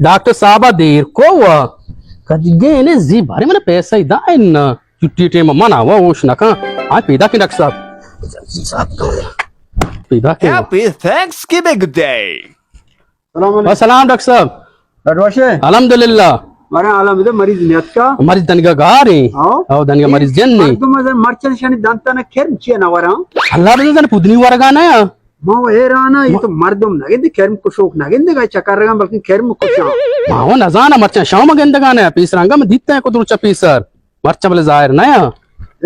ڈاکٹر صاحب دیر کو وا۔ کدی گینے زی بارے من پیسہ ہی دا ان۔ چھٹی ٹیم من آوا ہوش نہ کن۔ آ پیدا کن ڈاکٹر صاحب۔ پیدا کن۔ Happy Thanksgiving Day. سلام علیکم۔ سلام ڈاکٹر صاحب۔ ڈاکٹر وشے؟ الحمدللہ۔ مارا حالا بدے، مریض نیت کا؟ مریض دنگا گار ہیں۔ ہاں۔ او دنگا مریض جن نے۔ مردم از مرچن شانی دانتانا کرم چیا نہ ورا؟ اللہ بزن زن پودنی ورگا نہ۔ ما و حیران آں، یہ تو مردم نہ گندے، کرم کشوک نہ گندے گا چکر رگا، بلکہ کرم کشاں۔ ما و نزانا مرچن شام گندگا نہ، پیسرانگا من دیتا ہے کو درچا پیسر۔ مرچاں بلے ظاہر نہ آں۔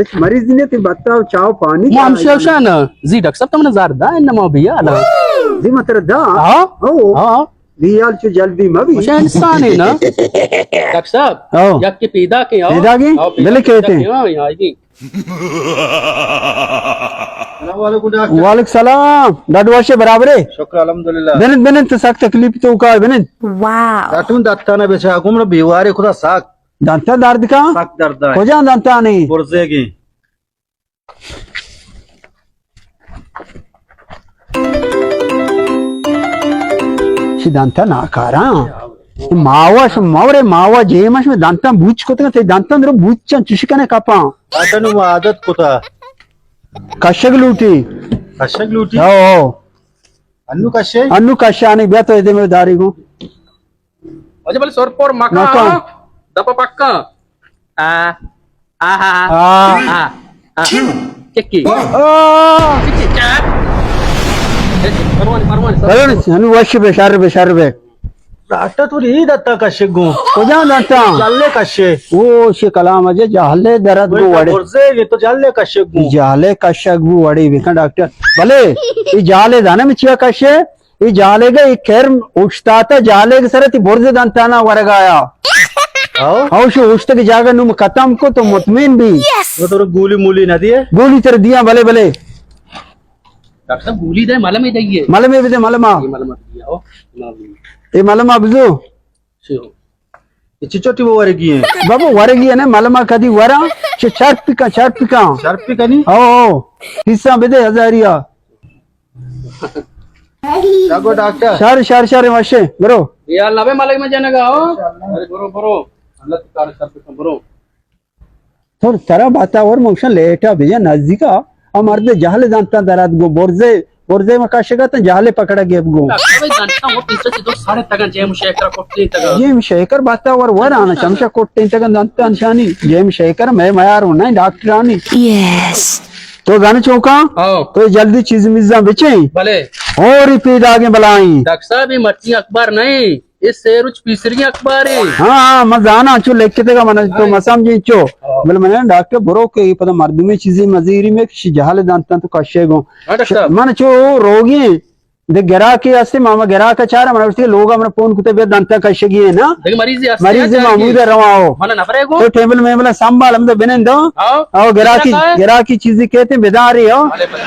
ہچ مریض نے تئی بتا چاو پانی ما ہمشی اوشان۔ زی ڈاکٹر صاحب تو من زار دا، انما بیا نا۔ زی متر دا۔ ہاں؟ او۔ ہاں۔ بیا چو جلدی مبی۔ مشا انسان ہے نا۔ ڈاکٹر صاحب، او۔ یک کے پیدا کے آؤ۔ پیدا کے؟ آؤ، پیدا بلے کے، کہتے پیدا ہیں۔ کے، ہاں، یہاں آئیگی۔ السلام علیکم ڈاکٹر۔ وعلیکم السلام۔ ڈاکٹر وشے برابر ہے؟ شکر الحمدللہ۔ بنت، بنت، تو سخت تکلیف تو کا بنت۔ واو۔ ڈاکٹر دتانا بیچا گمر بیوارے خدا سخت۔ دانتاں درد کاں؟ سک درد ءَ۔ کجام دانتانی؟ برزیگیں۔ چی دانتاں ناکاراں؟ ماوا شم مورے ماوا جیمش میں دانتاں بوچ کتگ، تئی دانتاں درو بوچاں چش کنے کپاں۔ اچھا نو عادت کتا۔ کشگ لوٹی۔ کشگ لوٹی؟ او، او۔ انو کشے؟ انو کشانی بیا تو ادے میں داری گو۔ واجہ بلے سر پر مکا، مکا۔ دپا پکا۔ آ، آ، آ، آ۔ آ، آ۔ چکی۔ آ۔ چکی، چار۔ پروانی، پروانی، سر۔ پروانی، ہنو وش بے، شر بے، شر بے۔ راٹا تو ری دتا کشے گو۔ کجا دتا؟ جلے کشے۔ او، شی کلام اجے جہلے درد گو وڑے۔ برزے گے تو جلے کشے گو۔ جہلے کشے گو وڑے بکن ڈاکٹر۔ بلے، ای جہلے دانے میں چیا کشے؟ ای جالے گا، ای کرم اوشتاتا جالے گا سر تی برز دانتانا ورگایا۔ ہاں؟ ہاں، شو اوشتگ جاگہ نوم ختم کو تو مطمئن بی۔ وہ تو گولی مولی نہ دیے؟ گولی تر دیا، بلے، بلے۔ ڈاکٹر صاحب، گولی دے، ملم ہی دئیے۔ ملم ہی بدے، ملما۔ یہ ملم دیا، ہو؟ ملم۔ یہ ملما بزو۔ چی ہو؟ یہ چی چوٹی وہ ورگی ہیں؟ بابا، ورگی ہے نا، ملما کدی ورا، چی چرپ پکا، چرپ پکا۔ چرپ پکنی؟ او، او۔ حصہ بدے ہزاریا۔ جاگو ڈاکٹر۔ شر، شر، شر، وشے، برو۔ یار نبے ملک میں جنگا ہو۔ ارے برو، برو۔ اللہ تو کار سب کم، برو۔ تو ترا بتا اور موشن لیٹا بجا نزدیکا۔ آ مرد جہل دانتا درد گو، برزے، برزے ما کشگا تن جہل پکڑا گیب گو۔ ڈاکٹر بھائی دانتا وہ پیچھے سے دو ساڑھے تگن جیم شیکر کوٹی تگن۔ جیم شیکر بتا اور ور آنا چمشا کوٹی تگن دانتا انشانی۔ جیم شیکر میں میار ہونا ڈاکٹرانی۔ یس۔ تو زانے چوکا؟ ہاں۔ تو جلدی چیز میزاں بچیں۔ بلے۔ اور ہی پیداگیں بلائیں۔ ڈاکٹر صاحب، یہ مرچی اخبار نہیں، یہ سیروچ پیسری اخبار ہے۔ ہاں، ہاں، من زانا چو لکھتے گا، من تو ہاں۔ مسام جی چو۔ ہاں۔ بلے من ڈاکٹر برو کے یہ پتہ مردمی چیزیں مزیری میں کسی جہل دانتا تو کشے گو۔ ہاں ڈاکٹر صاحب۔ من چو روگی دے گراکے ہستے، ماما گراک چارا، من گوشتی لوگا من فون کتے بیا دانتا کشگی ہے نا۔ دیکھ مریض ہستے مریض ہیں، محمود جی۔ رواں ہو۔ من نفرے گو۔ تو ٹیبل میبل سنبھال، ہم تو بنند ہو۔ ہاں۔ او گراکی، گراکی چیزی کہتے بداری ہو۔ بلے، بلے۔